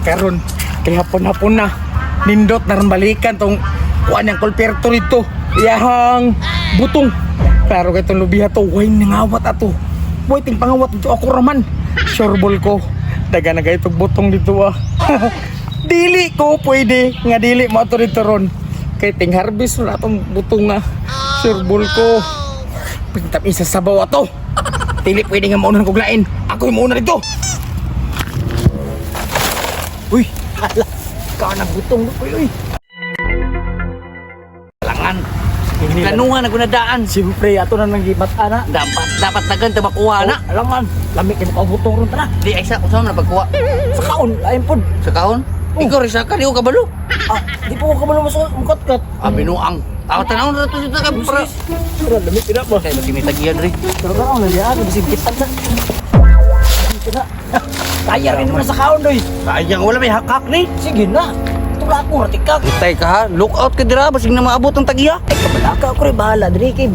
Karon kay hapon-hapon na. Nindot na ron balikan tong kuan ang kolperto nito. Iyahang butong. Klaro kay tong lubiha to, way nangawat ato. Boy, ting pangawat dito ako raman. Sure ball ko. Daga na kay tong butong dito ah. Dili ko pwede nga dili mo ato dito ron. Kay ting harvest ron atong butong nga. Sure ball ko. Pintap isa sabaw ato. Dili pwede nga maunan kog lain. Ako yung mauna dito. Uy, hala. Ka na butong. Uy, uy. Langan. Planuhan na gunadaan. Siyempre, ato na nang gibat ana. Dapat dapat dagan ta makuha na. Alangan, lami kay makaw butong ron tara. Di ay sa usa man na pagkuha. Sa kaon, lain pod. Sa kaon. Ikaw rin sa ka, di ko kabalo. Ah, di po ko kabalo mas mukatkat. Ah, binuang. Ah, tanaw na to dito kay para. Pero lami pina ba? Kay basig may tagiyan ri. Pero kaon lang diyan, bisig kitag na. Dito na. Kaya rin mo na sa kaon doy. Sayang wala may hakak ni. Sige na. Tula ko rati ka. Itay ka ha, look out ka dira basig na maabot ang tagiya. Ay, kabalaka ako rin, bahala. Diri kay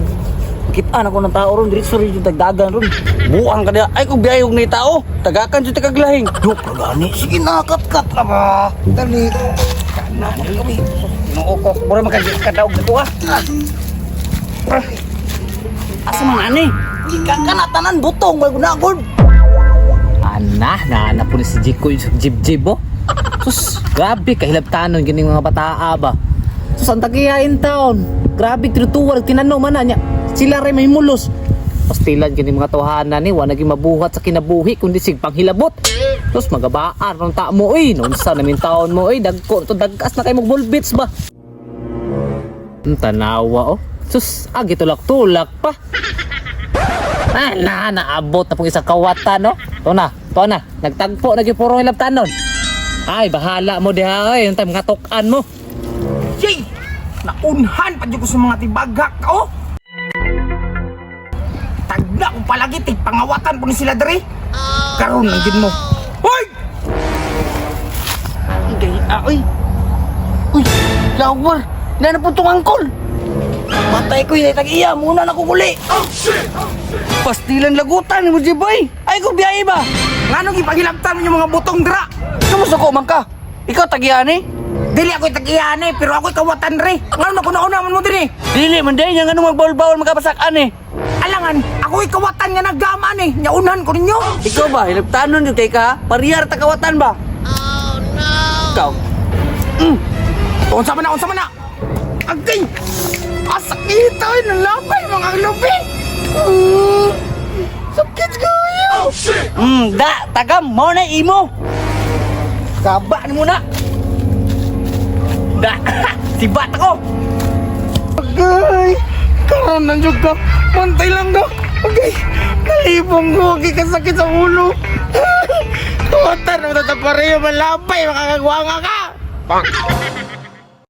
kitaan ako ng tao ron, diretso rin yung dagdagan ron. Buang ka dira. Ay kung biyayog ni tao, tagakan jud taglahing. Dok, gani. Sige na, kat-kat na ba? Dali. Kana kami. Ginoo ko, mura makakadaog dito ah. Asa man ani? Ika ka na tanan, butong, may gunagod. Ana, naana po ni si Jiko yung jib-jib oh. Sus, grabe kahilabtanon gining mga bataa ba. Sus, ang tagiya in town. Grabe tinutuwar tinanaw man na niya. Sila rin may mulos. Pastilan gini mga tawhana ni wa naging mabuhat sa kinabuhi kundi sig panghilabot. Sus, magabaan ron ta mo oy. Noon sa namin taon mo oy, dagko to dagkas na kay mo bulbits ba. Tanawa oh. Sus, agi tulak-tulak pa. Ah, na, naabot na pong isang kawatan, no? To na, to na. Nagtagpo na gyud puro hilabtanon. Ay, bahala mo diha oy, yung time nga tukan mo. Yay! Naunhan pa jud ko sa mga tibagak, oh. Tagna kung palagi tig pangawatan po ni sila diri. Karon lang jud mo. Hoy! Gay, ah, uy. Uy, lawar. Na na po tong angkol. Matay ko yung tag-iya, muna na kukuli. Pastilan lagutan mo Jiboy. Ay kung biyahe ba? Ngano gipangilabtan mo yung mga butong dira? Sumusuko man ka. Ikaw tagiyan eh. Dili ako'y tag-iyan eh, pero ako'y kawatan re. Ngano na kuna-una man mo diri? Dili man day nga ngano magbawal-bawal makapasakan eh. Alangan, ako'y kawatan nga naggaman eh. Nya unahan ko ninyo. Ikaw ba hilabtanon jud kay ka? Parihar ta kawatan ba? Oh no. Ikaw. Unsa man na, unsa man na? Agay! Asakit ay nalabay mga lupi. Sakit kayo. Da tagam mo na imo. Kaba ni muna. Da. Sibat ako. Agay! Karon na jud ka. Mantay lang do. Agay! Kalibong ko, agay kasakit sa ulo. Kawatan mo tatapareho malabay makakagwanga ka. Bang!